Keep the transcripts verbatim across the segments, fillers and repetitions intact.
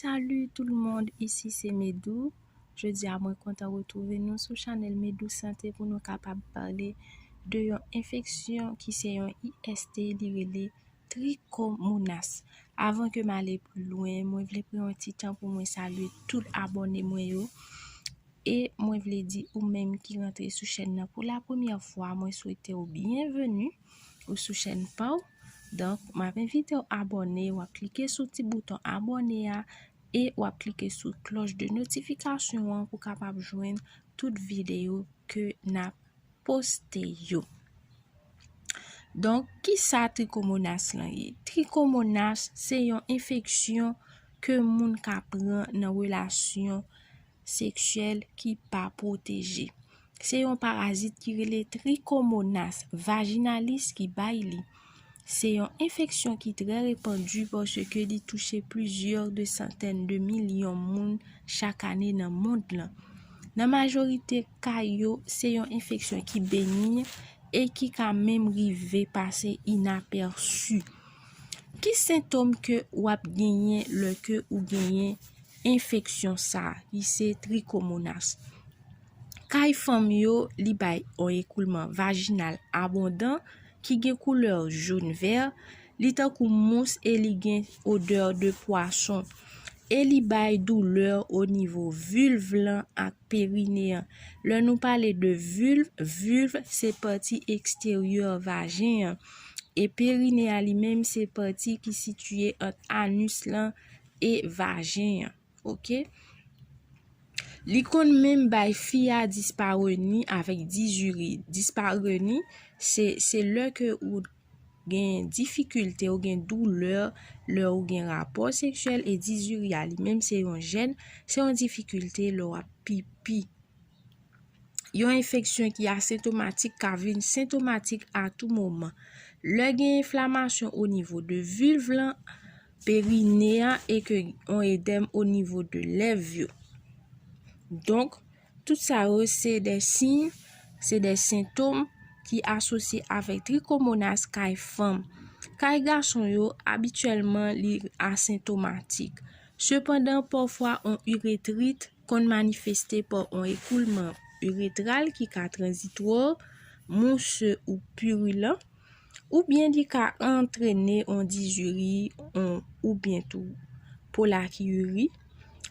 Salut tout le monde, ici c'est Medou. Jodi a mwen kontan retwouve nou sou chanèl Medou Santé pou nou kapab pale de yon enfeksyon ki se yon I S T, li rele trikomonas. Avan ke m ale pi lwen, mwen vle pran yon ti tan pou mwen salye tout abòne mwen yo. E mwen vle di ou menm ki rantre sou chèn nan pou la premyè fwa, mwen swete w byenveni ou sou chèn pa w. Donk, m ap envite w abòne, w ap klike sou ti bouton abòne a e w ap klike sou klòch de notifikasyon an pou kapab jwenn tout videyo ke n ap poste yo. Donk, kisa trikomonas lan ye? Trikomonas se yon enfeksyon ke moun ka pran nan relasyon seksyèl ki pa pwoteje. Se yon parazit ki rele trikomonas vaginalis ki bay li. Se yon enfeksyon ki trè repandi paske li touche plizyè de santèn de milyon moun chak ane nan mond lan. Nan majorite ka yo, se yon enfeksyon ki benyen e ki ka menm rive pase inapèsi. Ki sentòm ke w ap genyen lè ke ou genyen enfeksyon sa a, ki se trikomonas? Kay fanm yo, li bay yon ekoulman vajinal abondan ki gen koulè jòn vè, li tankou mous e li gen odè de pwason. E li bay doulè o nivo vilv lan ak perine an. Lè nou pale de vilv, vilv se pati eksteryè vajen an. E perine a li menm se pati ki sitiye ant anis lan e vajen an. Oke? Li konn menm bay fi a dispareni avèk dizuri. Dispareni, se, se lè ke ou gen difikilte, ou gen doulè lè ou gen rapò seksyèl, e dizuri a li menm se yon jèn, se yon difikilte lè w ap pipi. Yon enfeksyon ki asentomatik ka vin sentomatik a tou moman. Lè gen enflamasyon o nivo de vilv lan, perine a e ke yon edèm o nivo de lèv yo. Donk, tout sa yo se de siy, se de sentòm ki asosye avèk trikomonas kay fanm. Kay gason yo, abityèlman, li asentomatik. Sepandan, pafwa, yon iretrit konn manifeste pa yon ekoulman iretral ki ka tranzitwa, mouse ou pirilan, oubyen li ka antrene yon dizuri, yon, oubyen tou polakiuri.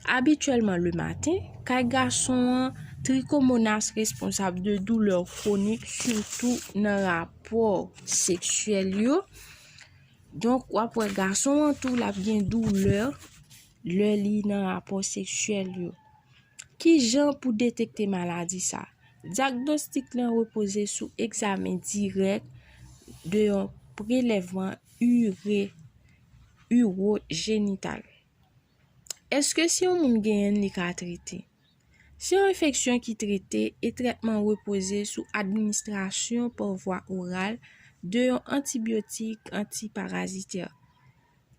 Abityèlman, le maten, kay gason an, trikomonas responsab de doulè kwonik, sitou nan rapò seksyèl yo. Donk, w ap wè gason an tou, l ap gen doulè lè li nan rapò seksyèl yo. Ki jan pou detekte maladi sa? Dyagnostik lan repoze sou egzamen dirèk de yon prelèvman ure, urojenital. Èske si yon moun genyen l, li ka trete? Se yon enfeksyon ki trete e trètman repoze sou administrasyon pa vwa oral de yon antibyotik antiparazitè.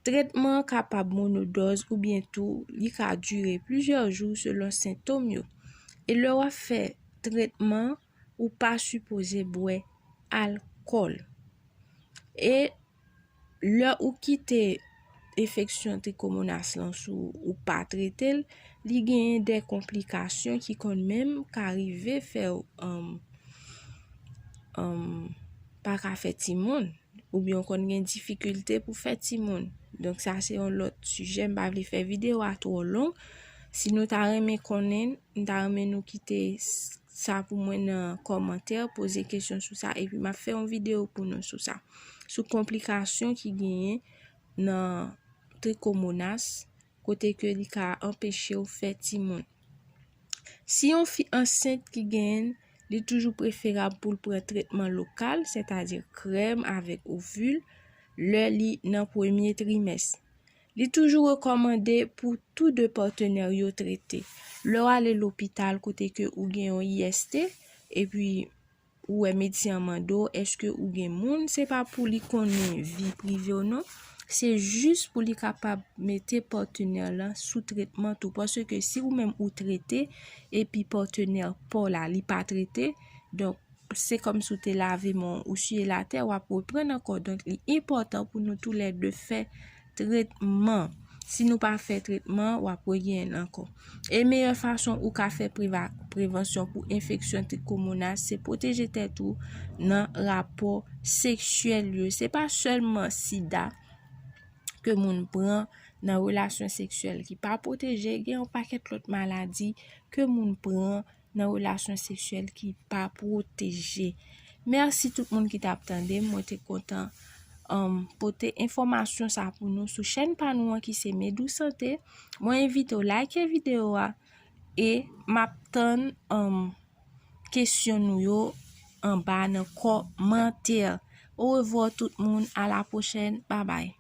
Tretman an kapab monodòz oubyen tou li ka dire plizyè jou selon sentòm yo. E lè w ap fè tretman, ou pa sipoze bwè alkòl. E lè ou kite enfeksyon trikomonas lan sou ou pa trete l, li genyen de konplikasyon ki konn menm ka rive fè w, um, um, pa ka fè timoun, oubyen w konn gen difikilte pou fè timoun. Donk, sa se yon lòt sijè, m pa vle fè videyo a twò long. Si nou ta renmen konnen, m ta renmen nou kite s-, sa pou mwen nan kòmantè, poze kesyon sou sa, epi m ap fè yon videyo pou nou sou sa. Sou konplikasyon ki genyen nan trikomonas, kote ke li ka anpeche w fè timoun. Si yon fi ansent ki genyen l, li toujou preferab pou l pran tretman lokal, sètadi krèm avèk ovil, lè li nan premye trimès. Li toujou rekòmande pou tou de patnè yo trete. Lè w ale lopital kote ke ou gen yon I S T, epi ou wè medsen an mande w èske ou gen moun, se pa pou li konnen vi prive w non. Se jis pou li kapab mete patnè lan sou tretman tou. Paske si ou menm ou trete, epi patnè pa w la, li pa trete, donk, se kòmsi w te lave men w, ou siye l atè, w ap reprann ankò. Donk, li enpòtan pou nou toulède fè tretman. Si nou pa fè tretman, w ap regenyen l ankò. E meyè fason ou ka fè preva- prevansyon pou enfeksyon trikomonas, se pwoteje tèt ou nan rapò seksyèl yo. Se pa sèlman sida ke moun pran nan relasyon seksyèl ki pa pwoteje, gen yon pakèt lòt maladi ke moun pran nan relasyon seksyèl ki pa pwoteje. Mèsi tout moun ki t ap tande m. Mwen te kontan um, pote enfòmasyon sa pou nou sou chèn pa nou an ki se Medou Sante. Mwen envite w like videyo a e m ap tann um, kesyon nou yo anba nan kòmantè. Orevwa tout moun, a la pwochèn, babay.